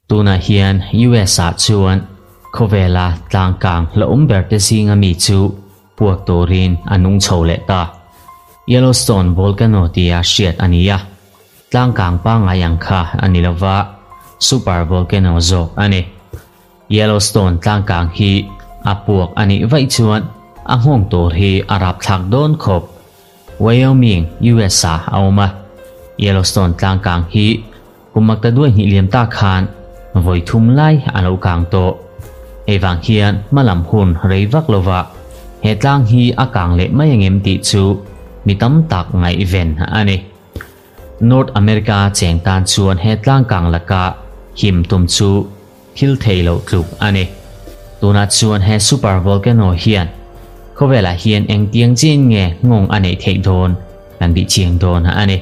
Tunah hian US ah chuan khawvela tlangkang hlauhawm ber te zinga mi chu puak turin a nung chho leh ta. Yellowstone Volcano tia hriat a ni a, tlangkang pangngai ang kha a ni lova, super volcano zawk a ni. Yellowstone tlangkang hi a puak a nih vaih chuan a nghawng tur hi a rapthlak dawn khawp. Wyoming, US ah a awm a, Yellowstone tlangkang hi kum makta duai hnih liam ta khan vawi thum lai a lo kang tawh. Hei vang hian hmalam hun rei vak lova he tlang hi a kang leh mai angem tih chu mi tam tak ngaihven a ni. North America cheng tan chuan he tlang kang laka him tum chu thil thei loh tluk a ni. Tunah chuan he super volcano hian khawvelah hian engtiang chin nge nghawng a neih theih dawn kan bih chiang dawn a ni.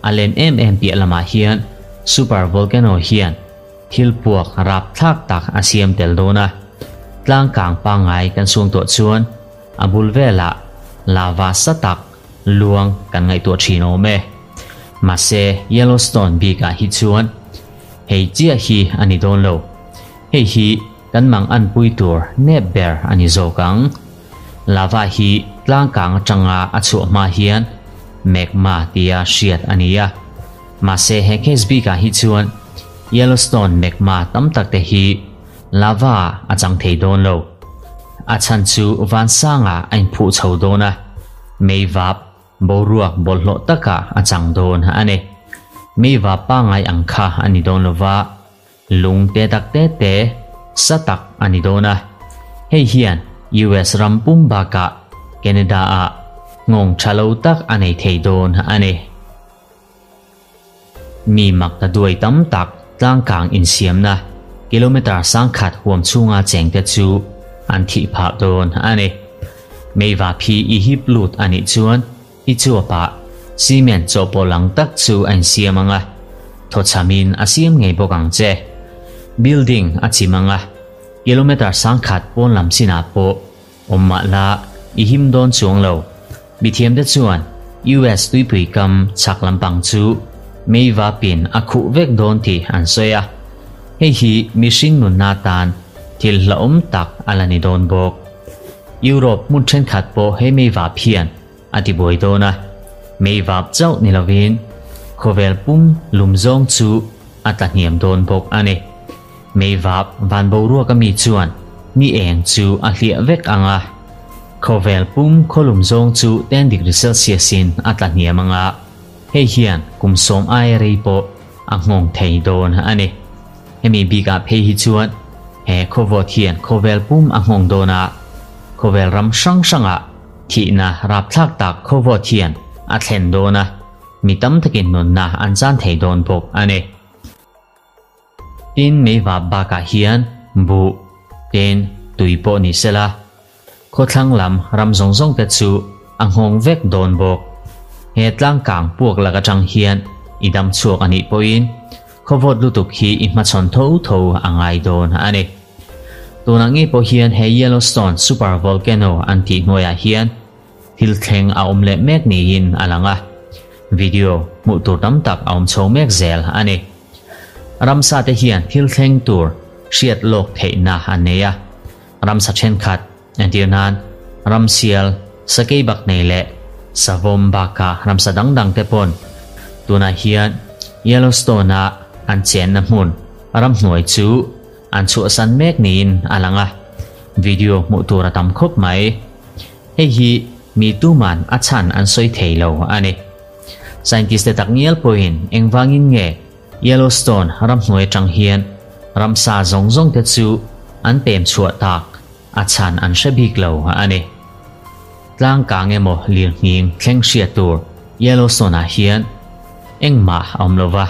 A len em em piah lamah hian super volcano hian thil puak rapthlak tak a siam tel dawn a. Tlang kang pangngai kan suang tawh chuan a bul velah lava sa tak luang kan ngaihtuah thin awm e. Mahse Yellowstone bikah hi chuan hei chiah hi a ni dawn lo. Hei hi kan mang an pui tur nep ber a ni zawk ang. Lava hi tlang kang atanga a chhuah hma hian magma tia hriat a ni a. Mahse he case bikah hi chuan Yellowstone magma tam tak te hi lava a chang thei dawn lo. A chhan chu vansanga a inphuh chho dawn a, meivap boruak bawlhhlawh takah a chang dawn a ni. Meivap pangngai ang kha a ni dawn lova, lung te tak te te sa tak a ni dawn a. Hei hian US ram pum bakah Canada ah nghawng tha lo tak a nei thei dawn a ni. Mi mak ta duai tam tak tlangkang insiamna kilometre 1000 huam chhunga chengte chu an thih phah dawn a ni. Meiva phi i hip lut a nih chuan i chuapah cement chawhpawlh ang tak chu a insiam ang a, thawchhamin a siam ngei bawk ang che. Building a chim ang a, kilometre 1000 pawn lam chinah pawh awm mah la i him dawn chuang lo. Mithiamte chuan US tuipui kam chhak lampang chu meiva pin a khuh vek dawn tih an sawi a. Hei hi mihring nunna tan thil hlauhawm tak a la ni dawn bawk. Europe hmun thenkhat pawh he meiva phian a tibuai dawn a. Meivap chauh ni lovin khawvel pum lum zawng chu a tla hniam dawn bawk a ni. Meivap van boruak ami chuan ni eng chu a hliah vek ang a. Khawvel pum khawlum zawng chu 10 degree Celsius in a tla hniam ang a. Hei hian kum 10 ai rei pawh a nghawng thei dawn a ni. Hemi bikah phei hi chuan he khawvawt hian khawvel pum a nghawng dawn a. Khawvel ram hrang hrangah thihna rapthlak tak khawvawt hian a thlen dawn a. Mi tam takin nunna an chan thei dawn bawk a ni. Tin meivap bakah hian buh, ten, tui pawh ni sela. Khawthlang lam ram zawng zawng te chu a nghawng vek dawn bawk. He tlangkang puak lak atang hian i dam chhuak a nih pawhin khawvawt lutuk hi i hmachhawn tho tho a ngai dawn a ni. Tunah ngei pawh hian he Yellowstone super volcano an tih hnuaiah hian thil thleng a awm leh mek niin a lang a. Video hmuh tur tam tak a awm chho mek zel a ni. Ramsa te hian thil thleng tur hriat lawk theihna an nei a. Ramsa thenkhat entir nan ramsial sakei bak nei leh savawm bakah ramsa dang dang te pawn tunah hian Yellowstone a an chenna hmun ramhnuai chu an chhuahsan mek niin a lang a. Video hmuh tur a tam khawp mai. Hei hi mi tuman a chhan an sawi thei lo a ni. Scientist te tak ngial pawhin engvangin nge Yellowstone ramhnuai atang hian ramsa zawng zawng te chu an pem chhuah tak a chhan an hre bik lo a ni. Tlangkang emaw lirnghing thleng hriat tur Yellowstone ah hian engmah a awm lova.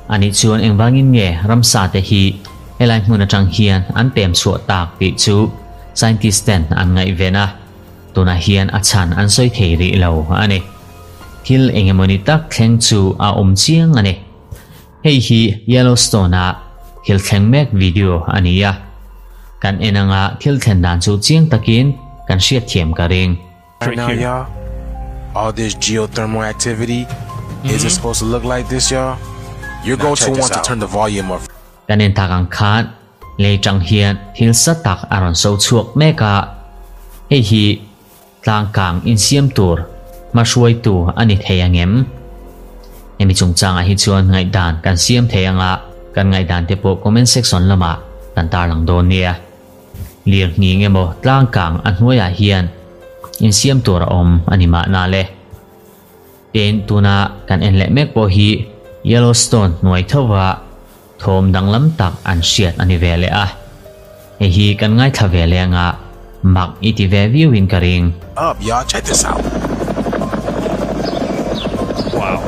Ani chuan engvangin nge ramsa te hi helai hmun atang hian an pem chhuah tak tih chu scientist ten an ngaihven a. Tunah hian a chhan an sawi thei rih lo a ni. Thil engemawni tak thleng chu a awm chiang a ni. Hei hi Yellowstone a thil thleng mek video a ni a. Kan en anga thil thlen dan chu chiang takin kan hriat thiam ka ring. Right now, y'all, all this geothermal activity Is it supposed to look like this, y'all? You're Now going to check this want to out. turn the volume up Kan en tak ang khan lei tang hian thil sa tak a rawn so chhuak mek a, hei hi tlang kang insiam tur hmahruaitu a ni thei ang em? Hemi chungchangah hi chuan ngaihdan kan siam thei anga kan ngaihdan te pawh comment section lamah kan tarlang dawn nia. Lir nghing emaw tlang kang a hnuaiah hian insiam tur a awm a ni mahna le. Tin, tuna kan en leh mek pawh hi Yellowstone hnuai thova thawm danglam tak an hriat a ni ve leh a. Hei hi kan ngaithla ve leh anga mak i ti ve viau in ka ring. Up y'all, check this out. Wow.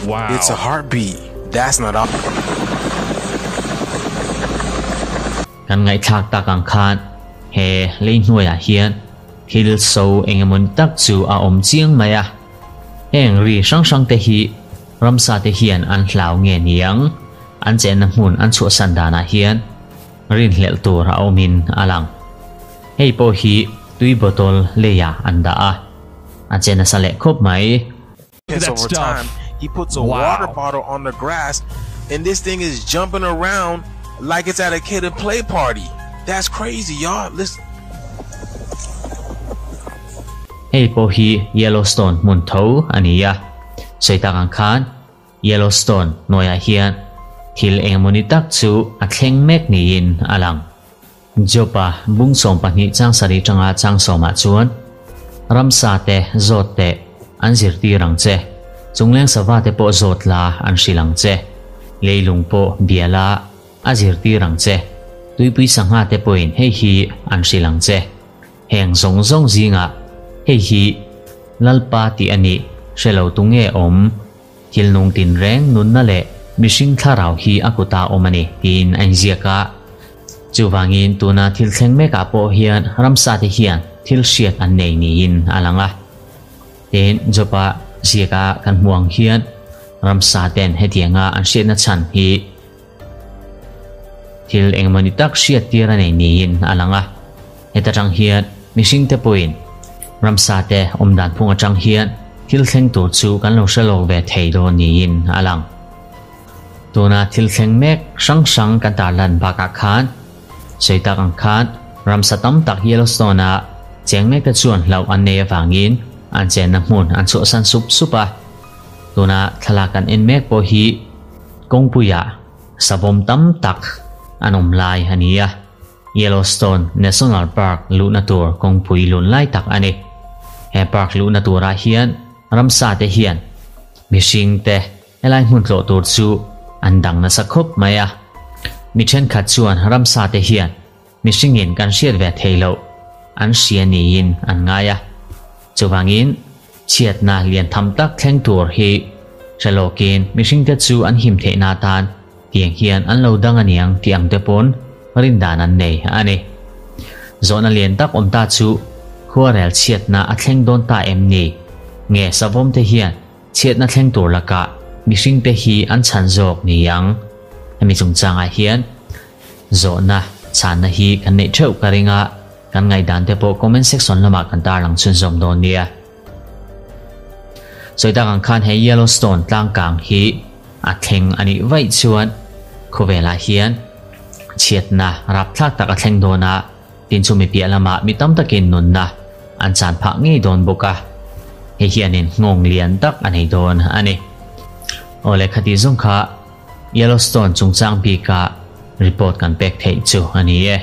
Wow. It's a heartbeat. That's not all. Kan ngaihthlak tak ang khan he lei hnuaiah hian thil so eng emaw ni tak chu a awm chiang mai a. Heng ri hrang hrang te hi ramsa te hian an hlau nge niang, an chenna hmun an chhuahsan danah hian rinhlelh tur a awmin a lang. Hei pawh hi tui bottle leiah an dah a, a che nasa leh khawp mai. Look at that Over stuff. time, he puts a water Wow. bottle on the grass, and this thing is jumping around like it's at a kid and play party. That's crazy, y'all. Listen. Hei pawh hi Yellowstone hmun tho a ni a, sawi tak ang khan Yellowstone hnuaiah hian thil engmawni tak chu a thleng mek niin a lang. Job-a bung 12 chang sarih tanga chang sawmah chuan ramsa te zawt teh an zirtir ang che, chungleng sava te pawh zawt la an hrilh ang che, leilung pawh bia la a zirtir ang che, tuipui sangha te pawhin hei hi an hrilh ang che. Heng zawng zawng zingah hei hi Lalpa tih a nih hre lo tu nge awm? Thil nung tinreng nunna leh mihring thlarau hi a kuta awm a ni tiin a inziak a. Chuvangin tuna thil thleng mekah pawh hian ramsate hian thil hriat an nei niin a lang a. Tin, Job-a ziaka kan hmuh ang hian ramsaten hetianga an hriatna chhan hi thil engmawni tak hriat tir a nei niin a lang a. Heta tang hian mihringte pawhin ramsate awmdan phung atang hian thil thleng tur chu kan lo hre lawk ve thei dawn niin a lang. Tuna thil thleng mek hrang hrang kan tarlan bakah khan sawi tak ang khan ramsa tam tak Yellowstone-a cheng mekte chuan hlauh an nei avangin an chenna hmun an chhuahsan sup sup a. Tuna thlalak kan en mek pawh hi kawngpuiah savawm tam tak an awm lai a ni a. Yellowstone National Park luhna tur kawngpui lun lai tak a ni. He park luhna turah hian ramsa te hian mihring te helai hmun tlawh tur chu an dang nasa khawp mai a. Mi thenkhat chuan ramsa te hian mihringin kan hriat ve thei loh an hria niin an ngai a. Chuvangin chhiatna lian tham tak thleng tur hi hre lawkin mihringte chu an him theihna atan tiang hian an lo dang aniang tih ang te pawn rindan an nei a ni. Zawhna lian tak awm ta chu khuarel chhiatna a thleng dawn ta em ni? Nge savawm te hian chhiatna thleng tur lakah mihringte hi an chhan zawk ni ang? Hemi chungchangah hian zawhna chhanna hi kan neih theuh ka ring a, kan ngaihdan te pawh comment section lamah kan tarlang chhunzawm dawn nia. Sawi tak ang khan he Yellowstone tlangkang hi a thleng a nih vaih chuan khawvelah hian chhiatna rapthlak tak a thleng dawn a, tin chumi piah lamah mi tam takin nunna an chan phah ngei dawn bawk a, hei hianin nghawng lian tak a nei dawn a ni. Aw le khati zawng kha Yellowstone chungchang bika report kan pek theih chu a ni e.